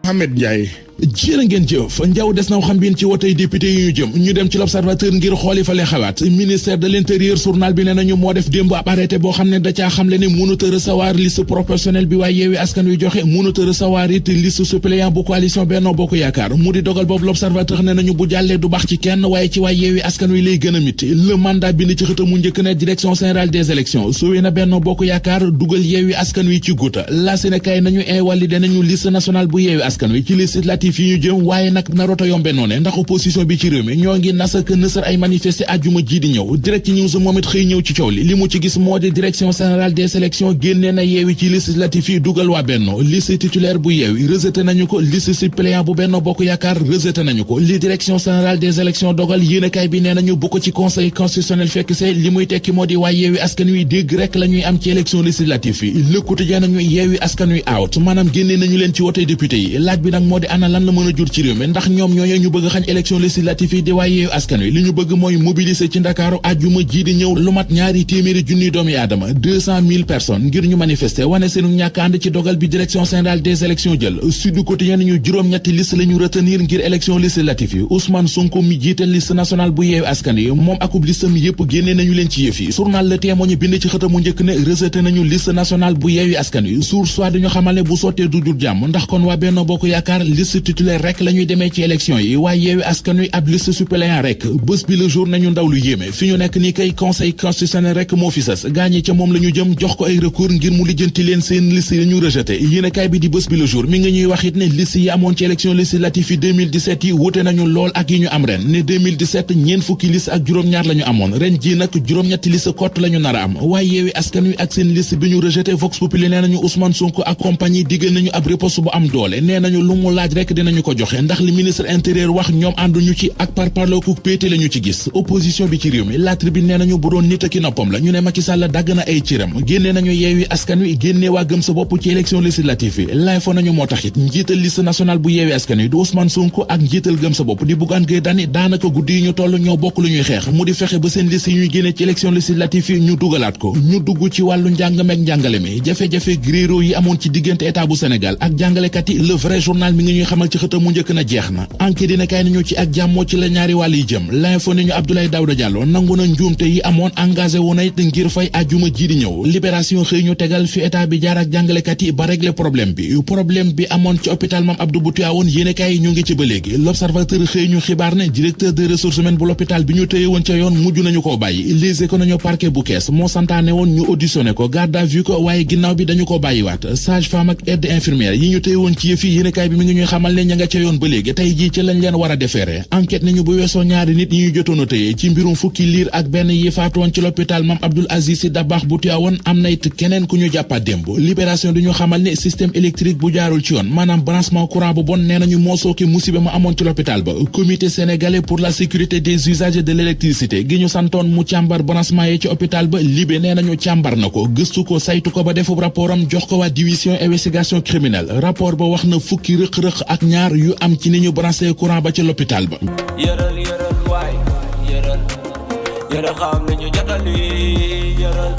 Mouhamed Ndiaye. jërë ngeen jëf njaw des na xam biin ci wotey député yi ñu jëm ñu dem ci l'observateur ngir xooli fa le xawaat ministère de l'intérieur journal bi ne nañu moo def démb ab arrêté boo xam ne da caa xamle ne mënut a recevoir liste proportionnelle bi waaye Yewwi Askan Wi joxe mënut a recevoir it liste suppléant bu coalition Benno Bokk Yaakaar mu di dogal boobu l'observateur ne nañu bu jàllee du baax ci kenn waaye ci waay Yewwi Askan Wi lay gën a miti le mandat bi ni ci xëta mu njëkk ne direction générale des élections suwee na Benno Bokk Yaakaar dugal Yewwi Askan Wi ci guuta la Sénégal nañu invalidé nañu liste nationale bu Yewwi Askan Wi ci législatif yi ñu jëm waaye nag narota yombe noone ndax opposition bi ci réew mi ñoo ngi nasaka nësër ay manifester àjjuma ji di ñëw direct news moom it xëy ñëw ci coow li mu ci gis moo di direction générale des élections génnee na Yewwi ci législatif yi dugal waa Benno liste titulaire bu Yewwi rejeté nañu ko liste suppléant bu Benno Bokk Yaakaar rejeté nañu ko li direction générale des élections dogal yéenekaay bi nee nañu bu ko ci conseil constitutionnel fekk see li muy tekki moo di waa Yewwi Askan Wi dégg rek la ñuy am ci élection législative yi Le Quotidien nañu Yewwi Askan Wi out maanaam génnee nañu leen ci wote député yi laaj bi nag moo di ana lan la mën a jur ci réew mi ndax ñoom ñooñu ñu bëgg xañ élection législative yi di waa Yewwi Askan Wi li ñu bëgg mooy mobiliser ci Ndakaaru àjjuma ji di ñëw lu mat 200 000 doomi aadama 200 000 personnes ngir ñu manifester wane seenu ñàkk ànd ci dogal bi direction générale des élections jël Sud Quotidien ñu juróom-ñetti liste la ñu retenir ngir élection législative yi Ousmane Sonko mi jiite liste nationale bu Yewwi Askan Wi moom akub listam yépp génne nañu leen ci yëf yi journal Le Témoin ñu bind ci xëtam mu njëkk ne rejeté nañu liste nationale bu Yewwi Askan Wi Source A dañu xamal ne bu sottee du jur jàmm ndax kon waa Benno Bokk Yaakaar liste titulaire rek la ñuy demee ci élection yi waaye Yewwi Askan Wi ab liste suppléant rek bés bi le jour nañu ndaw lu yéeme fi ñu nekk ni kay conseil constitutionnel rek moo fi sës gaañi ca moom la ñu jëm jox ko ay recours ngir mu lijjanti leen seen liste yi ñu rejeté yéenekaay bi di bés bi le jour mi ngi ñuy wax it ne liste yi amoon ci élection législative yi 2017 yi wute nañu lool ak yi ñu am ren ne 2017 ñeen fukki liste ak juróom-ñaar la ñu amoon ren ji nag juróom-ñetti liste kott la ñu nar a am waaye Yewwi Askan Wi ak seen liste bi ñu rejeté Vox Populi nee nañu Ousmane Sonko ak compagnie diggal nañu ab riposte bu am doole nee nañu lu mu laaj rek dinañu ko joxe ndax li ministre intérieur wax ñoom ànduñu ci ak parparloo ku péete lañu ci gis opposition bi ci réew mi La Tribune nee nañu bu doon nit ak noppam la ñu ne Macky Sall dagg na ay ciram génnee nañu Yewwi Askan Wi génnee waa gëm sa bopp ci élection législative yi L'Info nañu moo taxit njiital liste nationale bu Yewwi Askan Wi di Ousmane Sonko ak njiital gëm sa bopp di Bougane Gueye Dany daanaka guddi yi ñu toll ñoo bokk lu ñuy xeex mu di fexe ba seen liste yi ñuy génne ci élection législative yi ñu dugalaat ko ñu dugg ci wàllu njàng meek njàngale mi jafe-jafe gréero yi amoon ci diggante état bu Sénégal ak jàngalekat yi Le Vrai journal mi ngi ñuy xamal ci xëtam mu njëkk na jeex na enquête dina kay nañu ci ak jàmmoo ci la ñaari wàll yi jëm L'Info ni ñu Abdoulaye Daouda Diallo nangu na njuumte yi amoon engagé wu na it ngir fay àjjuma ji di ñëw Libération xëy ñu tegal fi état bi jaar ak jàngalekat yi ba régler problème bi amoon ci hôpital Mame Abdou bu Tivaouane yéenekaay yi ñu ngi ci ba léegi L'Observateur xëy ñu xibaar ne directeur des ressources humaines bu l'hôpital bi ñu téye woon ca yoon mujj nañu koo bàyyi Les Échos nañu parquet bu Kees moo santaane woon ñu auditionné ko garde à vue ko waaye ginnaaw bi dañu ko bàyyiwaat sage-femme ak aide infirmière yi ñu téye woon ci yëf yi yéenekaay bi mi ngi ñuy xamal ne ña nga ca yoon ba léegi tey jii ci lañ leen war a defeere enquête nañu bu weesoo ñaari nit yi ñu jotoon a téye ci mbirum fukki liir ak benn yi faatoon ci l'hôpital Mame Abdoul Aziz Sy Dabakh bu Tivaouane am na it keneen ku ñu jàppaat démb Libération du ñu xamal ne système électrique bu jaarul ci yoon maanaam branchement courant bu bon nee nañu moo sooke musiba ma amoon ci l'hôpital ba comité sénégalais pour la sécurité des usagers de l'électricité gi ñu santoon mu càmbar branchement yi ci hôpital ba Libé nee nañu càmbar na ko gëstu ko saytu ko ba defub rapport am jox ko waa division investigation criminelle rapport ba wax na fukki rëq-rëq ak ñaar yu am ci ni ñu branché courant ba ci l'hôpital ba yëral xam nañu jotali yëral